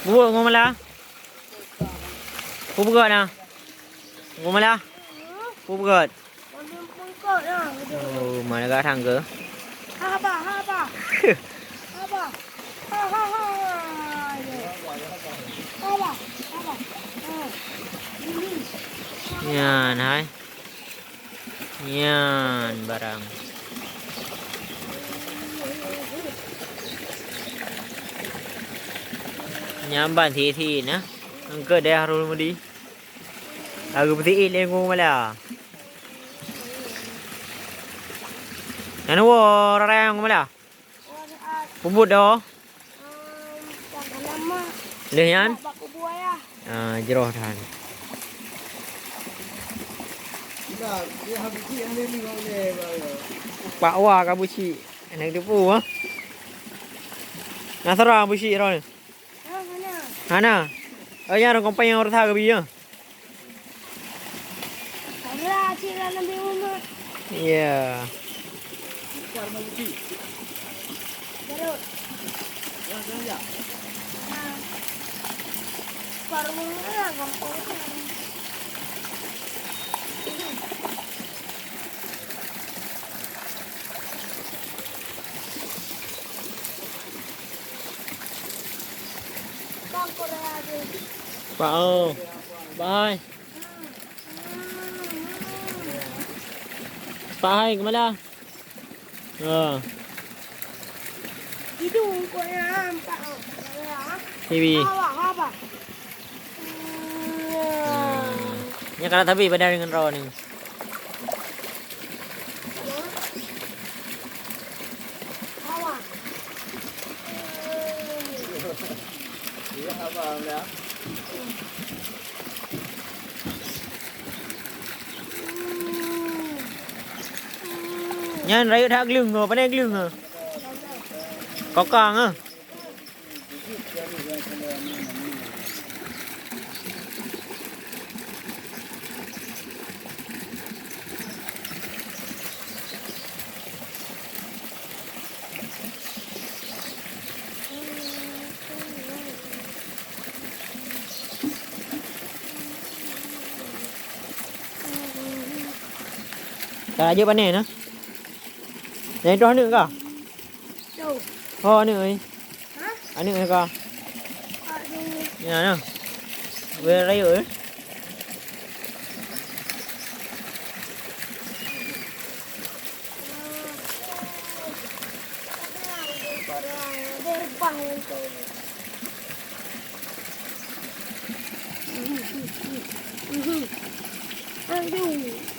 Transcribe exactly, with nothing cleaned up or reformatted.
Bubuk ngon mala. Peue beugöt na? Ngon mala. Peue beugöt? Oh, mana kat tangga? Haba, haba. Haba. Ha, ha, ha. Haba, haba. Ha. Nyan hai. Nyan barang. Nyan ban thi-thi na. Engke deh Harun Mudi. Lagu peusiit lé ngon mala. Nyan woe rarang ngon mala. Peubuet doh. Lheueh nyan? Ah, jroh that. Pak Wa ka beusi. Aneuk teupeu, ha? Nasra beusi roh ni. Hana. Oh, nyan rhung kompeni nyang rasa keubi nyoe. Iya. Pak, oh. Bye. Pak hai, kemana? Oh. Hidung kau yang nampak. Kiwi. Apa, apa? Hmm. Nya kalau tapi badan dengan rawa ni. Nyan rayeuk that gleueng, oh, pandai gleueng, oh. Kokang, oh. Ka jeuet pané na? Nyang itu aneuk kah? Oh, aneuk ai. Aneuk ai kah? Ya na. Berayu eh. Aduh.